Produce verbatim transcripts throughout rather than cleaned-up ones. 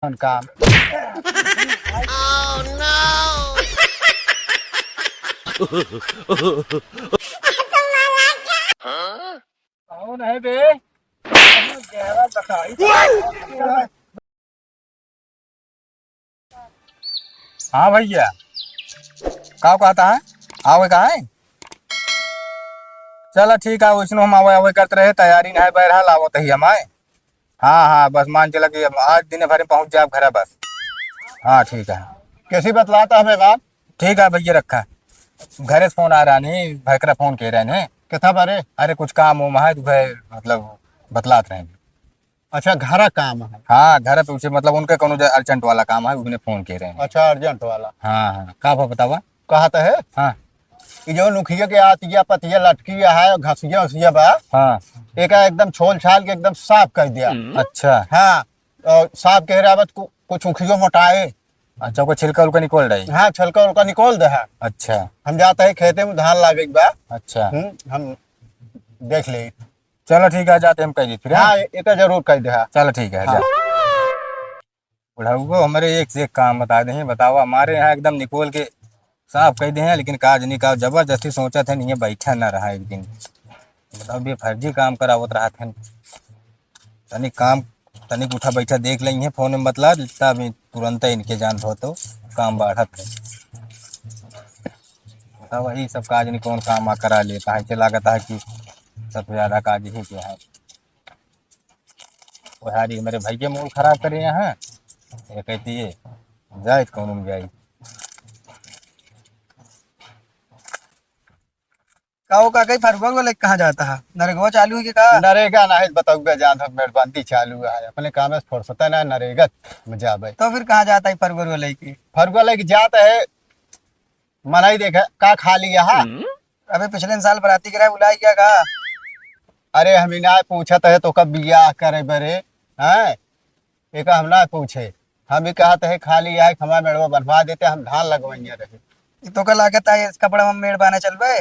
काम। कौन है बे? हाँ भैया, का कहता है? आवे का है? चला ठीक है, वैसनो हम आवे आवे करत रहे, तैयारी नहीं बैरहाल आवत ही हम आए। हाँ हाँ, बस मान चला कि अब आज दिन भर में पहुँच जाए घरा बस। हाँ ठीक है। कैसी बतलाता हमें बात? ठीक है भैया, रखा। घरे से फोन आ रहा नहीं, भैकरा फोन के रहे ने। कितना बारे? अरे कुछ काम वाम है तो भाई, मतलब बतलात रहे। अच्छा, घरा काम है? हाँ, घर पे उसे, मतलब उनके कोनो जे urgent वाला काम है, उन्हें फोन के रहे हैं। अच्छा, urgent वाला। हाँ हाँ, का भा बतावा? कहत है? हाँ। ई जो नुखिया के आतिया पतिया लटकी है, घसिया उसिया बा, हाँ। एका एकदम छोल छाल के एकदम साफ कर दिया। अच्छा। हाँ, और साफ के रावत कु-, कुछ उखियो मोटाए। अच्छा, ओकर छिलका उलका निकल रही? हाँ, छिलका उलका निकल दे है। अच्छा। हम जाते हैं खेते में, धान लागे के बा। अच्छा। हम्म, हम देख ले। चलो ठीक है, जाते हम कह दी फिर, हाँ? हाँ, एका जरूर कह दे, हाँ। चलो ठीक है, हाँ। जा। बुढ़ऊ को हमारे एक से एक काम बता दे हैं, बताओ, हमारे यहाँ एकदम निकोल के साफ कह दे हैं, लेकिन काज नहीं का, जबरदस्ती सोचा थे, नहीं बैठा ना रहा एक दिन। बताओ, बेफर्जी काम करावत रहा थे। तनिक काम, तनिक उठा बैठा देख लेंगे, फोन में बतला देता, अभी तुरंत इनके जान हो तो काम बढ़त है। बताओ, वही सब काज नहीं कौन काम आ करा लेता है, के लागत है कि सबसे ज्यादा काज ही क्या है। ओहारी मेरे भैया मूड खराब करे यहाँ, ये कहती है, जाए तो कौन में जाए। का हो काका, ई फरुआ वाला कहाँ जाता है? नरेगवा चालू है कि का? नरेगा ना है, बताऊगा जान हो, मेड़बंदी चालू है, अपने काम से फुर्सत है ना, नरेगा में जाबे। तो फिर कहाँ जाता है फरुआ वाला की? फरुआ लेके जाता है, मनई देखे, का खा लिया है? अबे पिछले साल बराती के रहे, भुलाई गया का? अरे हम ही ना पूछत है तो कब बियाह करे बरे, हैं? एका हम ना पूछे, हम ही कहत है खाली आए, हमार मेड़वा बनवा देते, हम धान लगवइया रहे। ई तो का लागत है, इस कपड़ा में मेड़ बाने चलबे?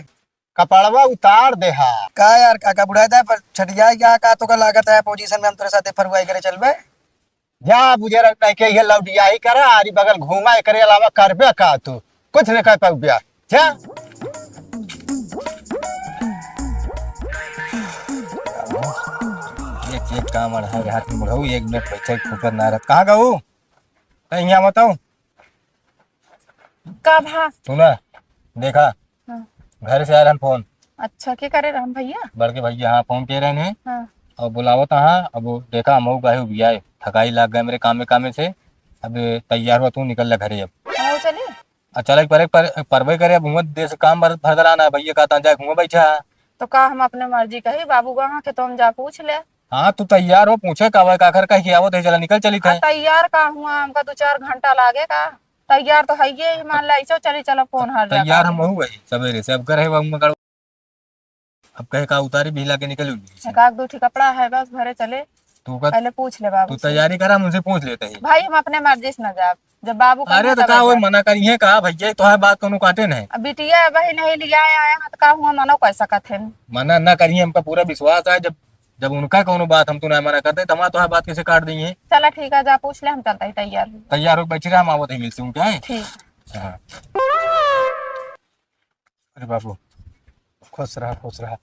कपड़वा उतार दे हा। का यार, काका बुढ़ाए दा पर छटिया गया का? तो का लागत है पोजीशन में हम तोरे साथे फरुआई करे चलबे? जा बुझे रख नहीं के ये लौटिया ही करा, आरी बगल घूमा, एकरे अलावा करबे का तू? कुछ नहीं कर पाऊ बिया। जा। एक, एक काम अड़ है, हाथ में बुढ़ऊ, एक मिनट बैठे, फुर्सत ना रहत। कहाँ गऊ? कहीं यहाँ बताओ। का भा? सुना, देखा, हाँ। घर से आयल हन फोन। अच्छा, के करे रहन भैया? बड़के भैया, हाँ, फोन के रहन है। हाँ। और बुलावत हाँ, अब वो देखा, हम गए उबियाए, थकाई लाग गए मेरे कामे कामे से। अब तैयार हुआ, तू निकल ले घरे अब। हाँ, चले? आ चले पर, पर, परबे करे, अब हुआ देश काम भर, भरदरान है, भैया का ता जाए, हुआ बैठा है। तो का हम अपने मर्जी कही, बाबू कहाँ के, तो हम जा पूछ ले। हाँ, तू तैयार हो, पूछे का भाई, काखर कह के आवत है, चला निकल चली आ, थे। तैयार का हुआ, हमका दो चार घंटा लागे का? तैयार तो है ये, मान ले, ऐसे चली, चलो, फोन हार तैयार जाता हम है। वहू है, सवेरे से, अब करे बाबू मगर, अब कहे का उतारी बिहला के निकल उली से। एक आध दो ठी कपड़ा है बस, घरे चले। तू का, पहले पूछ ले बाबू तू से। तैयारी करा, मुझसे पूछ लेते ही। भाई, हम अपने मर्जी से न जाब, जब बाबू अरे कहे तो तब का वही जाब। मना करिए का भैया, तोहार बात कोनो काटे नहीं। अब बिटिया अब ही नहीं लिया आया है, तो का हुआ, मनो कर सकत है? मना ना करिए, हमका पूरा विश्वास है, जब, जब उनका कोनो बात हम तो ना मना करते, तो हमारा तोहार बात कैसे काट देंगे? चला ठीक है, जा पूछ ले, हम चलते ही तैयार हो। तैयार हो, बैठी रहा, हम आवत ही मिलते हैं, क्या है? ठीक। हाँ। अरे बाबू, खुश रहा, खुश रहा।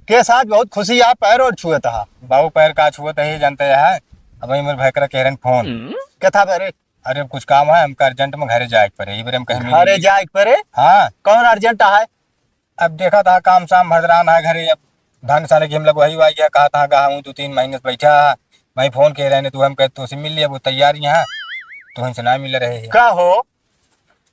केस आज बहुत खुशी है, पैर और छुअत हा। बाबू, पैर का छुअत है, जानते हैं, अब मेरे भाई करा कह रहे हैं फोन। क्या था बरे? अरे कुछ काम है, हमका urgent में घरे जाए के पड़े, इबरे हम कहीं मिल घरे जाए के पड़े? हाँ। कौन urgent है? अब देखा था काम शाम भरदरान है घरे, अब धान साने की हम लोग वही हुआ गया, कहा था गा हूँ दो तीन महीने से बैठा, मैं फोन कह रहे हैं, तू हम कह, तू से मिल लिया, वो तैयार यहाँ, तू हमसे ना मिल रहे हैं। का हो?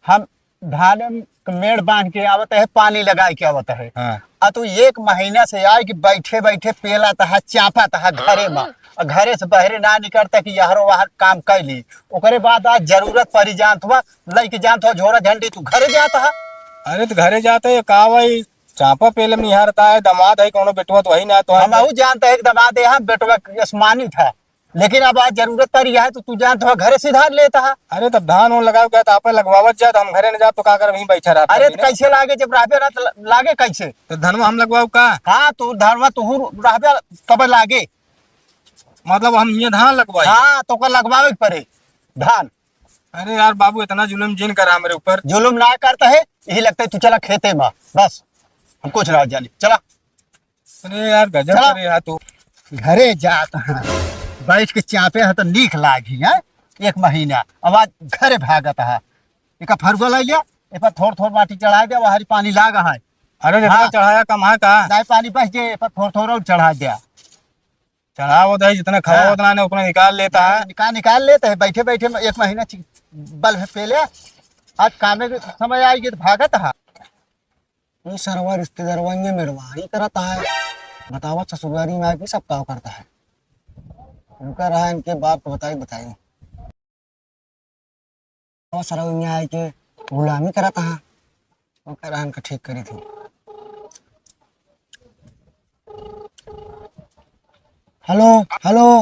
हम धान में मेड़ बांध के आवत है, पानी लगाए के आवत है। हाँ। आ तू एक महीना से आए कि बैठे बैठे पेला तहा, चापा तहा घरे में। हाँ। आ घरे से बहरे ना निकलता कि यहरो वहर काम कैली। ओकरे बाद आज जरूरत पड़ी जानत हुआ, लइके जानत हुआ झोरा झंडी तू घरे जात हा। अरे तो घरे जाते ये का भाई, चापा पेले में निहारता है, दामाद है कोनो बेटवा तो वही ना तो है। हम अहू जानते हैं कि दामाद है, हम बेटवा आसमानी था। लेकिन अब आज जरूरत पड़ी है तो तू जानत हो घरे से धान लेता है। अरे तब धान उन लगाओ क्या, तो आपे लगवावत जा, तो हम घरे न जाब तो का करब, वहीं बैठा रहब अरे तो कैसे लागे जब रहबे ना, तो लागे कैसे? तो धनवा हम लगवाओ का? हाँ, तो धनवा तू रहबे तब लागे। मतलब हम ये धान लगवाई? हाँ, तो का लगवावे के पड़े। धान। अरे यार बाबू, इतना जुलम जिन करा हमरे ऊपर। जुलम ना करता है, यही लगता है तू चला खेते मा, बस हम कुछ ना जानी, चला। अरे यार, गजब चला। करे हा तू। घरे जात हा, बैठ के चापे हा तो नीक लागी, हैं? एक महीना, अब आज घरे भागत हा। एका फरुआ लाई लिया, ए पर थोड़ थोड़ माटी चढ़ाई दे, वहारी पानी लाग है। अरे, जितना हाँ। चढ़ाया कम है का? नहीं, पानी बच जाए, ए पर थोड़ थोड़ और चढ़ाई दे। चढ़ावत है, जितना खावा हाँ। उतना ने, उतना निकाल लेता है। निकाल, निकाल लेते हैं, बैठे बैठे एक महीना ची-, बल है पहले, आज कामे के समय आई, ये तो भागत है। ये सरवा रिश्तेदारवा ये मेहरबानी करत है। बतावा, ससुरारी में आके सब काम करता है। उनका रहा इनके बाप को बताई, बताई। और सरवा यहाँ आके गुलामी करत है। उनका रहा इनका ठीक करी थी। हेलो, हेलो।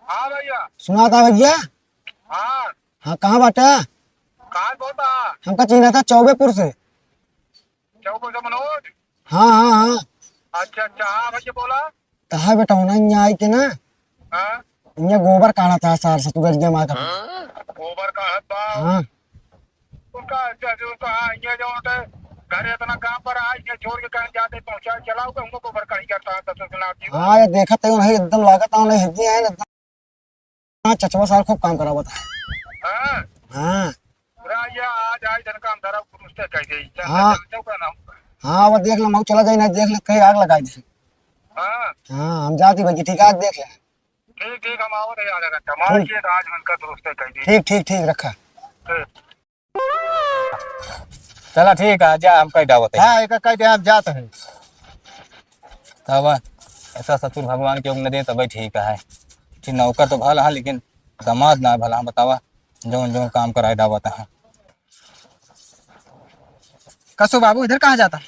हाँ भैया। सुना था भैया? हाँ। हाँ, कहाँ बाटा? कहाँ से बोलता? हमका चिन्हा था चौबेपुर से। चौबे से मनोज? हाँ, हाँ, हाँ। अच्छा, अच्छा, हाँ भैया बोला। तहा बेटा होना यहाँ आई के ना। हाँ। यहाँ गोबर काढ़ा था सार सतुगरिया माँ का। गोबर काढ़त बा? हाँ। उनका, अच्छा, अच्छा, उनका, हाँ, ये जो उनके घर इतना काम पर आज ये छोड़ के कहीं जाते पहुँचा चलाओ के उनको गोबर काढ़ी करता है, ससुर के नाती। हाँ, ये देखत है, उन्हें एकदम लागत है, उन्हें हिंदी है ना। हाँ, चचवा सार खूब काम करावत है। हाँ। हाँ। पूरा ये आज, आज दिन काम धरा पुरुष ते कह दे, इज्जत हाँ। से जानते हो का नाम? हाँ, वो देख ले, मऊ चला जाए ना, देख ले, कहीं आग लगा दे। हाँ। हाँ, हम जाती भैया, ठीक है, आज देख ले। ठीक, ठीक, हम आवत है आधा घंटा, मार ठीक। के तो आज मन का दुरुस्त है कह दे। ठीक, ठीक, ठीक, रखा। ठीक। चला ठीक है, जा, हम कह डावत है। हाँ, एक कह दे, हम जात है। तब ऐसा ससुर भगवान के उम्र दे, तबे ठीक है। कि नौकर तो भला है, लेकिन दामाद ना भला, हम बतावा, जौन जौन काम कराए डावत है। कसो बाबू, इधर कहाँ जाता?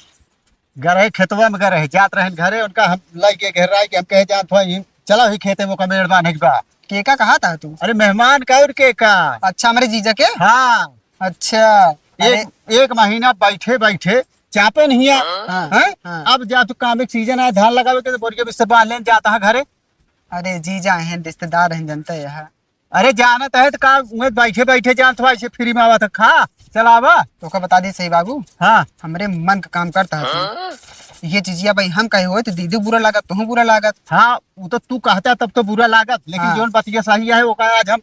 गए रहे खेतवा में, गए रहे, जात रहे घरे, उनका हम लाई के घेराई के हम कहे जात हो, "चला ही खेते में, ओका मेड़ बांधे के बा।" के का कहा था तू? अरे मेहमान का और के का? अच्छा, हमारे जीजा के? हाँ। अच्छा। अरे एक, एक महीना बैठे बैठे चापे नहीं है। हाँ, हैं? हाँ। अब जा तू काम एक सीजन आए, धान लगावे के, तो बोरिया बिस्तर बांध लेन जाता है घरे। अरे जीजा हैं, रिश्तेदार हैं, जनता है यहाँ। अरे जानत है तो का, उहे बैठे बैठे जानत हो, ऐसे फ्री में आवत है, खा, चल आवा। तोका बता दे सही बाबू। हाँ। हमरे मन का काम करता है तू। ये चीजिया भाई हम कहे होए तो दीदी बुरा लागत, तुहूँ बुरा लागत। हाँ, वो तो तू कहता तब तो बुरा लागत, लेकिन हाँ। जौन बतिया सही है, ओका आज हम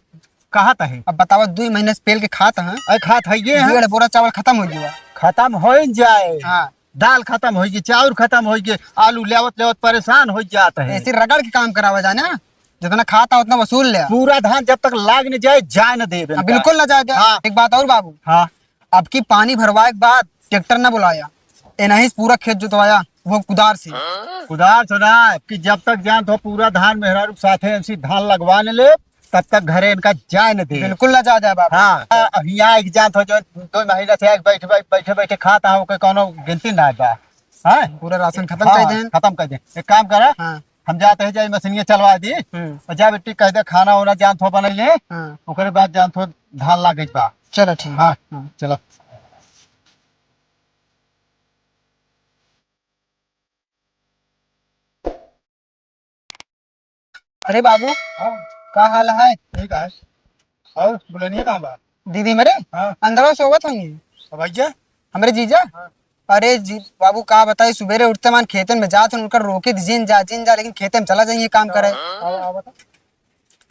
कहत है। अब बतावा, दुई महीने से पेल के खात हैं। अरे खात है ये है। डेढ़ बोरा चावल खतम हो गया। खतम हो जाए। हाँ। दाल खतम हो गई, चाउर खतम हो गई, आलू लेवत लेवत परेशान हो जात है। ऐसे रगड़ के काम करावा जाए ना, जितना खाता उतना वसूल ले। पूरा धान जब तक लाग न जाए, जाए न देबे हाँ, इनका। बिल्कुल ना जाए दे। हाँ। एक बात और बाबू, हाँ। अब की पानी भरवाए के बाद ट्रैक्टर ना बुलाया, ए नहीं पूरा खेत जोतवाया, वो कुदार से। कुदार से ना, कि जब तक जान तो पूरा धान मेहरारू साथे ऐसी धान लगवा न ले, तब तक घरे इनका जाए न दे। बिल्कुल ना जाए दे बाबू। हाँ, अ, यहाँ एक जान तो जो दो महीना से एक बैठ, बैठ, बैठे, बैठे खाता है, ओके कौनो गिनती ना बा। हाँ? पूरा राशन खतम हाँ, कर देन। खतम कर दे। एक काम करा, हाँ। हम जाते हैं, जाए मशीनिया चलवा दी। हम्म। और जा बेटी कह दे खाना वाना जान थो बना ले। हाँ। ओकरे बाद जान थो धान लागे बा। चलो ठीक। हाँ, हाँ। चलो। अरे बाबू, हाँ। का हाल है? ठीक है। और बुलनिया कहाँ बा? दीदी मेरे हाँ। अंदरवा सोवत होंगी। अब भैया? हमरे जीजा? हाँ। अरे जी बाबू, का बताई, सुबेरे उठते मान खेतन में जात हन, उनकर रोके दी, "जिन जा, जिन जा," लेकिन खेते में चला जाइए काम करे। आओ, आओ बता।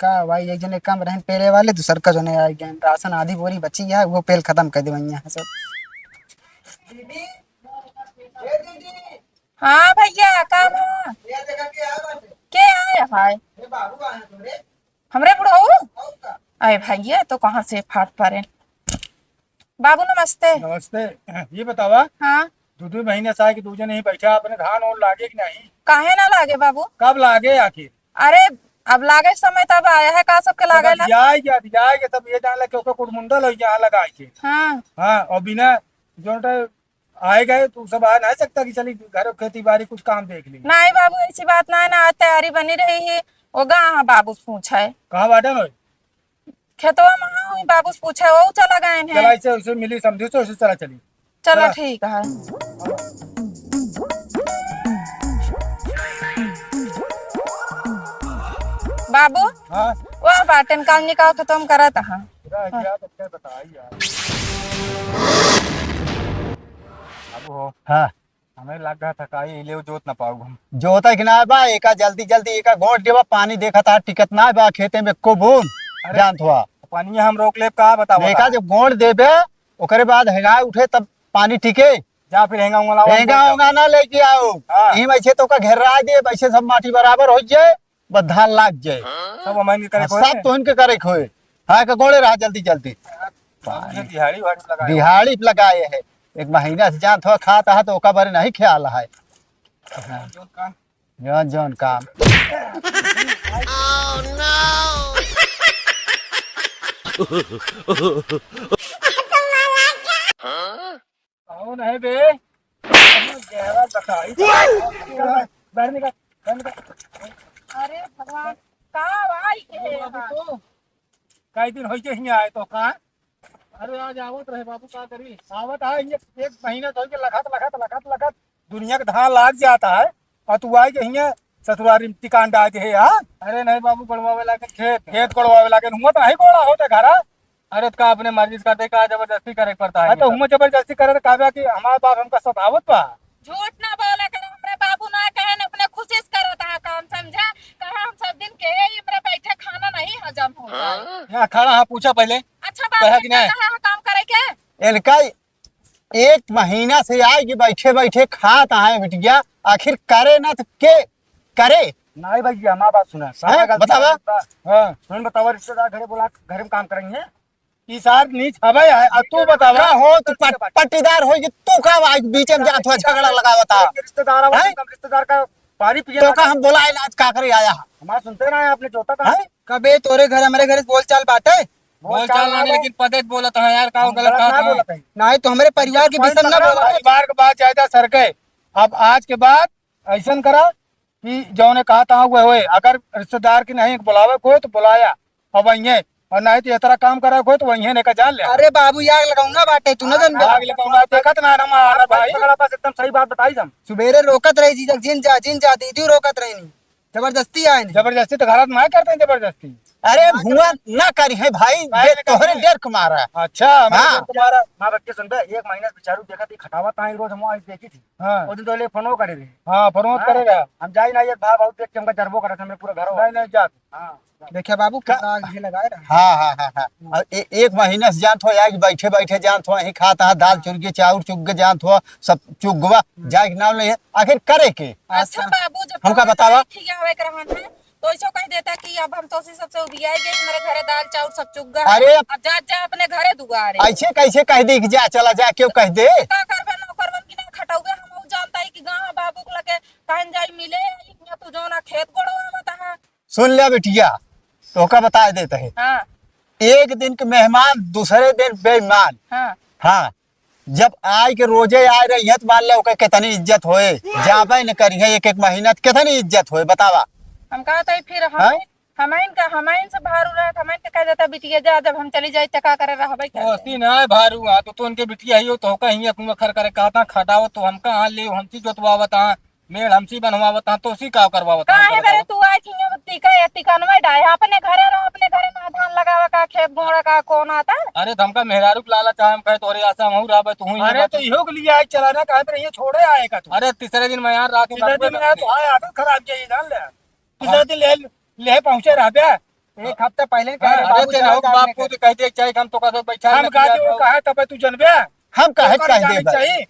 का भाई, एक जने काम रहन पहले वाले, दूसर का जने आ गए, राशन आधी बोरी बची है, वो पेल खतम कर दे वहीं यहाँ सब। हाँ भैया, का बा? के आए हाय? हमरे बुढ़ऊ? अरे भैया, तो कहाँ से फाट पड़े? बाबू नमस्ते। नमस्ते। ये बतावा, हाँ। दो दो महीने से आए कि दो जने ही बैठा, अपने धान और लागे कि नहीं? काहे ना लागे बाबू? कब लागे आखिर? अरे, अब लागे समय तब आया है, का सबके तो लागे बस ला? जाए क्या, जाए के तब ये जान ला कि ओकर कुटमुंडल हो यहाँ लगाए के। हाँ। हाँ, और बिना जो आए गए तो सब आ नहीं सकता कि चली घर खेती बाड़ी कुछ काम देख ली। नहीं बाबू, ऐसी बात ना है ना, आज तैयारी बनी रही है। वो गा हाँ बाबू से पूछा है। कहाँ बाटन होई? खेतवा में हाँ हुई बाबू से पूछा है, वो चला गए हैं। चला इसे उसे मिली समझी तो उसे चला चली। चला चला। ठीक है। बाबू, हाँ। वाह बाटेन, काम निकाल खत्म करत हा। अब हो। हाँ। हमें लग गया थकाई, ले जोत ना पाऊ हम। जोता कि ना बा, एका जल्दी जल्दी एका गोड़ देवा, पानी देखा था टिकत ना बा खेते में एको बूंद। अरे, जानत हुआ। पानी हम रोक लेब का, बतावा देखा था। जब गोड़ देबे, ओकरे बाद हेंगा उठे तब पानी टिके। जा फिर हेंगा उंगा लाओ, हेंगा उंगा ना लेके आओ। हाँ। यही में से तो का घेरा दे, वैसे सब माटी बराबर हो जाए, बस धान लाग जाए। सब हमन के करे हाँ, कोई सब नहीं। तो इनके करे खोए। हाँ, का गोड़े रहा जल्दी जल्दी। ये दिहाड़ी वाड़ी लगा है। दिहाड़ी लगाए है। एक महीना से जानत हो खाता है तो ओका बारे नहीं ख्याल है। हाँ। जौन काम। जौन, जौन काम। कौन है बे? गहरा बताई। बाहर निकल, बाहर निकल। अरे भगवान, का भाई के बाबू है? तो कई दिन होई के हियाँ आए तो का? अरे आज आवत रहे बाबू, का करी? आवत है, ये एक महीना से होई के लखत, लखत, लखत, लखत दुनिया के धान लाग जाता है और तू आए के हियाँ ससुरारी में टिकान डाल दे है, हाँ? अरे नहीं बाबू, गोड़वावे लागे खेत। खेत गोड़वावे लागे, हुआ तो नहीं गोड़ा होते घरा। अरे तो का अपने मर्जी से करते, का जबरदस्ती करे के पड़ता है? अरे तो हुआ जबरदस्ती करे तो कहबे कि हमार बाप हमका सतावत बा। झूठ ना बोला कर, हमरे बाबू ना कहे न, अपने खुशी से करत हा काम, समझा? कहा हम सब दिन के ही हमरे बैठे खाना नहीं हजम होता है। यहाँ खड़ा हाँ, पूछा पहले। अच्छा बाबू, कहा कि इतना नहीं? कहा है काम करे के? इनका एक महीना से आए कि बैठे बैठे खात आए बिटिया, आखिर करे ना तो के करे? नहीं भैया, हमार बात सुना। हैं? बतावा। हाँ। सुन बतावा, रिश्तेदार घरे बोला, घरे में काम करेंगे। ई सार नीच हवे है, आ तू बतावा। का हो, तू पट-, पट्टीदार हो कि तू का आज बीच में जात हुआ झगड़ा लगावता? रिश्तेदार आवा, हैं? हम रिश्तेदार का पानी पिए तो ना का हम बोला है, आज का करे आया है? हमार सुनते ना है, आपने जोता कहा? हैं? कबे तोरे घर हमरे घर से बोलचाल बाटे? बोलचाल ना, लेकिन पदे से बोलत है यार, का हम गलत गलत कहा ना था? बोलत है। नहीं तो हमरे परिवार के विषय ना बोला। परिवार के बात ज्यादा सर के, अब आज के बाद ऐसन करा कि जौने कहा था वो होए, अगर रिश्तेदार की नहीं बुलावे को तो बुलाया, अब वहीं है, और नहीं तो ये तरह काम करे को तो वहीं है, लेकर जान ले। अरे बाबू, यार लगाऊ ना बाटे, तू ना जान आग लगाऊ ना, देखत ना हम आना भाई। पकड़ा पास एकदम सही बात बताई हम। सुबेरे रोकत रही जीजा, जिन जा, जिन जा, दीदी रोकत रही नहीं, जबरदस्ती आए नहीं। जबरदस्ती तो घर में करते हैं, जबरदस्ती। अरे भुआ ना करी है भाई, काहे दे ना करी तोहरे है? डर के मारा। अच्छा, हमें हाँ। डर के मारा। माँ बच्चे सुन बे, एक महीना से बेचारू देखा थी, खटावा ताई रोज हम आज देखी थी। हाँ। वो दिन तो ले फोनो करे रहे। हाँ, फोनो हाँ। करे रहा। हम जाई ना, एक भाव बहुत देख के हमका जरबो करत, हमरे पूरा घर नहीं, नहीं, जात। हाँ। देखिए बाबू, का कितना आग ये लगाए रहा। हाँ, हाँ, हाँ, हाँ। और ए-, एक महीना से जानत हो, आज बैठे बैठे जानत हो, यहीं खाता है, दाल चुग के, चाउर चुग के जानत हो, सब चुग गवा, हम्म। जाए के नाम नहीं है, आखिर करे के? अच्छा अच्छा। बाबू, जब हमका तोहरे बतावा। खियावे के रहन है, तो ऐसो कह देता कि अब हम तोसी सबसे उबियाई गए, हमारे घरे दाल चाउर सब चुग गवा है। अरे। अब जा, जा अपने घरे दुआरे। ऐसे कैसे कह दी कि जा, चला जा, क्यों कह दे? का करबे, नौकरवन की ना खटौबे, हम उ जानता है कि गाँव बाबू के लगे कहन जाई मिले, या तू जो ना खेत गोड़वा बता है। सुन ले बिटिया, तोहका बताए देत है। हाँ। एक दिन के मेहमान, दूसरे दिन बेईमान। हाँ। हाँ, जब आए के रोजे आए रही है, तो मान ले ओके कितनी इज्जत होए, जाबे न करी है एक एक महीना, तो कितनी इज्जत होए, बतावा। हम कहत है फिर हम, हाँ? हमइन का, हमइन से भारू रहत, हमइन के कह देता बिटिया जा, जब हम चली जाई त का करे रहबे कर। ओसी ना है भारू, हाँ, तो, तो उनके बिटिया ही हो, तो का हियाँ कुआं खर करे कहता, खटावत तो हमका हाँ ले, हमसी जोतवावत हाँ, मेड़ हमसी बनवावत हाँ, तो उसी का करवावत हाँ, काहे हमका बरे बतावा। तू आए कि हियाँ टिका, टिकानवा डाए, अपने घरे रहो, अपने घरे ना धान लगावा का, खेत गोड़ा का, कौन आता? अरे, तो हमका मेहरारू के लालच है, हम कहे तोरे आशा हम रहबे, तू ही अरे, रहबे। तो इहो के लिए आए चला ना, कहे तो ये छोड़े आए का तू? अरे, तीसरे दिन मैं यार रात में तीसरे दिन में यार तो आए, आदत खराब किया ये, जान ले। तीसरे दिन ले, ले पहुँचे रहबे। एक हफ्ते पहले कहे अरे, बाबू तेरे चला हो जाने बाप को के। तो कह दे, चाहे हम तो कह दे, बैठा हम नहीं कहा किया दे, वो तो। कहा तब तू जनबे। हम काहे ओकर कह जाने दे भाई? चाहिए।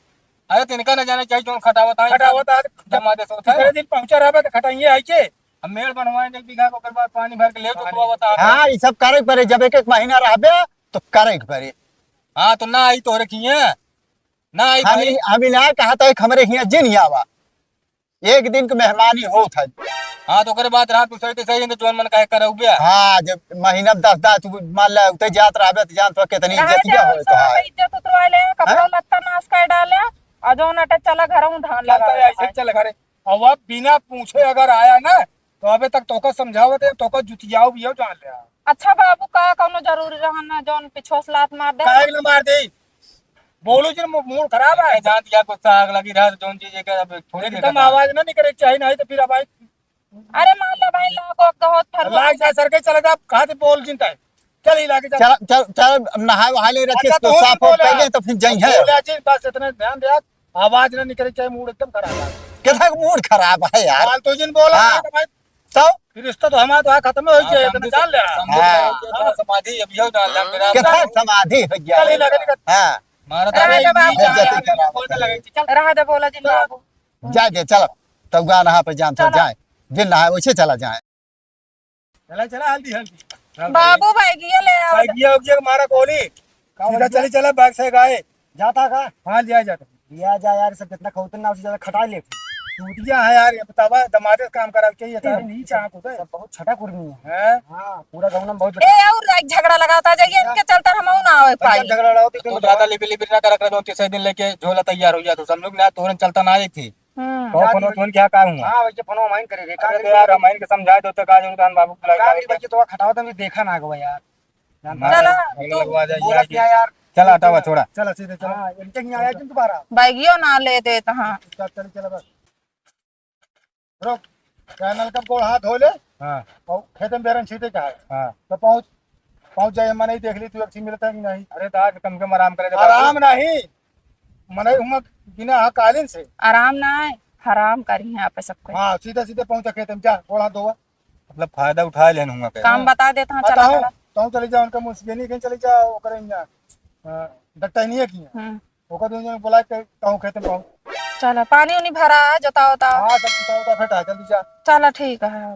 अरे, तिनका न जाने चाहिए, जौन खटावत है, खटावत है, जमा दे सोते। तीसरे दिन पहुंचा रहबे तो खटाइए आई के। अब मेड़ बनवाए एक बीघा को, ओकर बाद पानी भर के ले तो पानी। दुआ बता। हाँ, ये सब करे के पड़े, जब एक एक महीना रहबे तो करे के पड़े। हाँ, तो ना आई तोहरे किए, ना आई हम भाई। इ-, हम इनार कहा था एक हमरे हियाँ जिन ही आवा, एक दिन के मेहमानी होत है। हाँ, तो ओकरे बाद रात दूसरे तीसरे दिन तो जौन मन कहे करउबे। हाँ, जब महीना में दस दास तू मान ले, उते जात रहबे तो जानत हो कितनी रहे इज्जत दे, क्या होए सब तो है। इज्जत उतरवा ले, कपड़ा हाँ? लत्ता नाश कर डाले, और जौन अटे चला घर में धान चल लगा तो दे ऐसे भाई। चल घरे। और अब बिना पूछे अगर आया ना, तो अबे तक तोका समझावत है, तोका जुतियाओ भी हो जान ले। अच्छा बाबू, का कौनो जरूरी रहन ना, जौन पिछुआ से लात मार दे? काहे के न मार दे? बोलू जी, मू-, मूड खराब है। जान दिया गुस्सा आग लगी रहा, जौन चीज है कि अब थोड़ी एकदम देर आवाज ना निकले के चाहिए, नहीं तो फिर अब आई। अरे मान ले भाई, ला को कहो, फरमाओ। लाग जा, सर के चला जा, कहाँ से बोल चिंता है? चल ही लागे, चल। चल, चल, चल, अब नहाए वहाए ले रखे, अच्छा, तो तू साफ हो बोला। पहले तो फिर जाई है। बोला जी, बस इतना ध्यान दे, आवाज ना निकले, चाहे मूड एकदम खराब है। केतना मूड खराब है यार? फालतू जिन बोला, हाँ। नहीं तो भाई, तो? फिर रिश्ता तो हमारा तो खत्म हो हाँ, गया, समझी, इतना जान ले। समझी, हाँ। हाँ। समाधि अभी हो जान ले, मेरा केतना समाधि हो गया? चल ही लागे, निकल। हाँ। मारा तो रहा दे बाबू। बेइज्जती खराब है। चल। रहा दे, बोला जिन बाबू। जा दे, चल। तब गा नहा पे जान तो चलो। जाए। जिन नहाए वैसे चला जाए। चला, चला, हल्दी, हल्दी। चल, बाबू, बैगिया ले आओ। बैगिया, उगिया के मारा गोली। का सीधा बोलत चली, है? चला, बैग से गाए। जाता का? हाँ, लिया जाता। लिया जा यार, सब जितना खौतन ना, उसे ज्यादा खटा ले। टूटिया है यार, ये बतावा, दमादे काम करा के ये तार नहीं चाहत होता है। सब बहुत छटा कुर्मी है। हैं? हाँ, पूरा गाँव में बहुत ए, और एक झगड़ा लगाता जाइए, इनके चलते हम ना आवे पाई। झगड़ा लड़ाओ तो तुम ज्यादा लिबिर लिबिर ना करा करो, तीसरे दिन लेके झोला तैयार हो जाता। हम लोग ना तोरन चलता ना आई थी। हम्म। कहो फोन, फोन क्या काम हुआ? हाँ, वैसे फोन हमारे करे रे, का अरे करे? यार, हमारे के समझाए दो तो का जरूरत है, बाबू बुलाए का का करी? भाई, तो खटावा तो हमने देखा ना गवा यार। चला। हम लोग लगवा जाए बोला यार। क्या यार? चला, हटावा, छोड़ा। चला, सीधे चला। हाँ, इनके नहीं आया कि दोबारा? बैगियो ना ले देत, हाँ। चल, चल, चला बस। रुक, क्या नलका गोड़ हाथ धो ले। हाँ। और खेत में बेरन छीटे का है। हाँ। तो पहुँच, पहुँच जाए, मने ही देख ली तू, एक चीज मिलता है कि नहीं। अरे, तो आज कम से कम आराम करे दे बाबू। आराम नहीं, मने हुआ बिना हकालिन से। आराम ना है, हराम करी हैं आप सबको। हाँ, सीधे सीधे पहुँचा खेत में, जा, गोड़ हाथ धोवा। मतलब, फायदा उठा लेन हुआ के। काम बता देता हूँ, हाँ, चला, तो चला। तो चले जा, उनका मुंशी नहीं, कहीं चले जा, ओकरे यहाँ, अ, डट्टा नहीं है कि यहाँ। हम्म। ओकर दोनों जने बुला के कहूँ खेत में पहुँच। चला, पानी उनी भरा है, जोता होता। हाँ, सब जोता होता, फेंटा, जल्दी जा। चला, ठीक है।